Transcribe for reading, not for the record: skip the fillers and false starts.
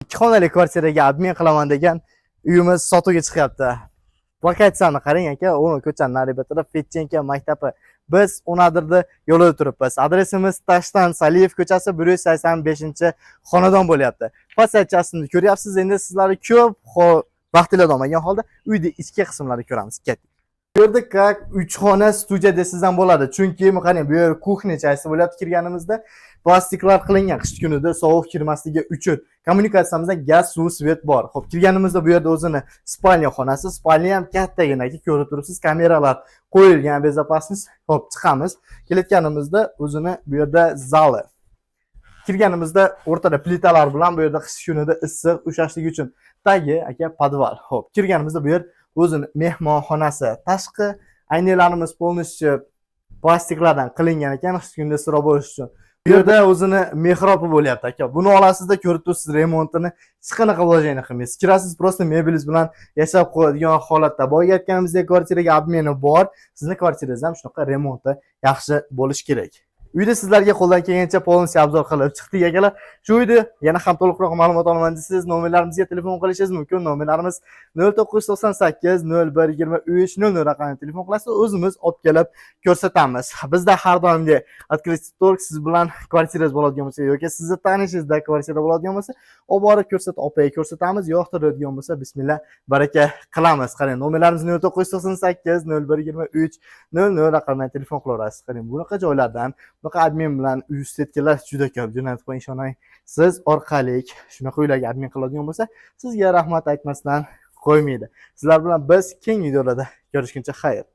Ikki xonali kvartiraga обмен qilaman degan uyimiz sotuvga chiqyapti. Lokatsiyani qarang, aka, o'ng ko'chani nari betida Fedchenko maktabi. Biz Unadirda yo'lida turibmiz. Adresimiz Tashtan Saliyev ko'chasi, 185-xonadon bo'lyapti. Fasadchasini ko'ryapsiz. Endi sizlarni ko'p vaqtinglarni olmagan holda uyni ichki qismlarini ko'ramiz. Ketdik. Bu yerda как 3 xona studiya desangiz ham bo'ladi. Chunki qarang, bu yer кухня chasi bo'lyapti. Kirganimizda plastiklar qilingan, qish kunida sovuq kirmasligi uchun. Kommunikatsiyamizda gaz, suv, свет bor. Xo'p, kirganimizda bu yerda o'zini спальня xonasi, спальня ham kattagina, ko'rib turibsiz, kameralar qo'yilgan, безопасность. Xo'p, chiqamiz. Kelayotganimizda o'zini bu yerda zali. Kirganimizda o'rtada plitalar bilan bu yerda qish kunida issiq ushlashligi uchun. Tagi, aka, podval. Xo'p, kirganimizda bu yer o'zini mehmonxonasi. Tashqi aynalarimiz полностью plastiklardan qilingan ekan, qish kunida issiqroq bo'lishi uchun. Bu yerda o'zini mehrobi bo'lyapti, aka. Buni olasizda, ko'rib turibsiz remontini, hech qanaqa вложение qilmaysiz. Kirasiz, просто mebelingiz bilan yashab qo'yadigan holatda. Boya aytganimizdek, kvartiraga обмен i bor. Sizni kvartirangiz ham shunaqa remonti yaxshi bo'lishi kerak. Uyda sizlarga qo'ldan kelgancha полностью обзор qilib chiqdik, akalar. Shu uyda yana ham to'liqroq ma'lumot olaman desangiz, nomerlarimizga telefon qilishingiz mumkin. Nomerlarimiz 0998 01 23 00 raqamiga telefon qilasiz, o'zimiz olib kelib ko'rsatamiz. Bizda har doimgi открытый торг. Siz bilan kvartirangiz bo'ladigan bo'lsa yoki sizni tanishingizda kvartira bo'ladigan bo'lsa, olib borib ko'rsatib, opaga ko'rsatamiz. Yoqtiradigan bo'lsa, bismillah, baraka qilamiz. Qarang, nomerlarimiz 0998 01 23 00 raqamiga telefon qilaverasiz. Qarang, bunaqa joylardan bunaqa обмен bilan uy islatganlar juda ko'p. Jo'natib qo'ying, ishonang. Siz orqali shunaqa uylarga обмен qiladigan bo'lsa, sizga rahmat aytmasdan qo'ymaydi. Sizlar bilan biz keyingi videolarda ko'rishguncha, xayr.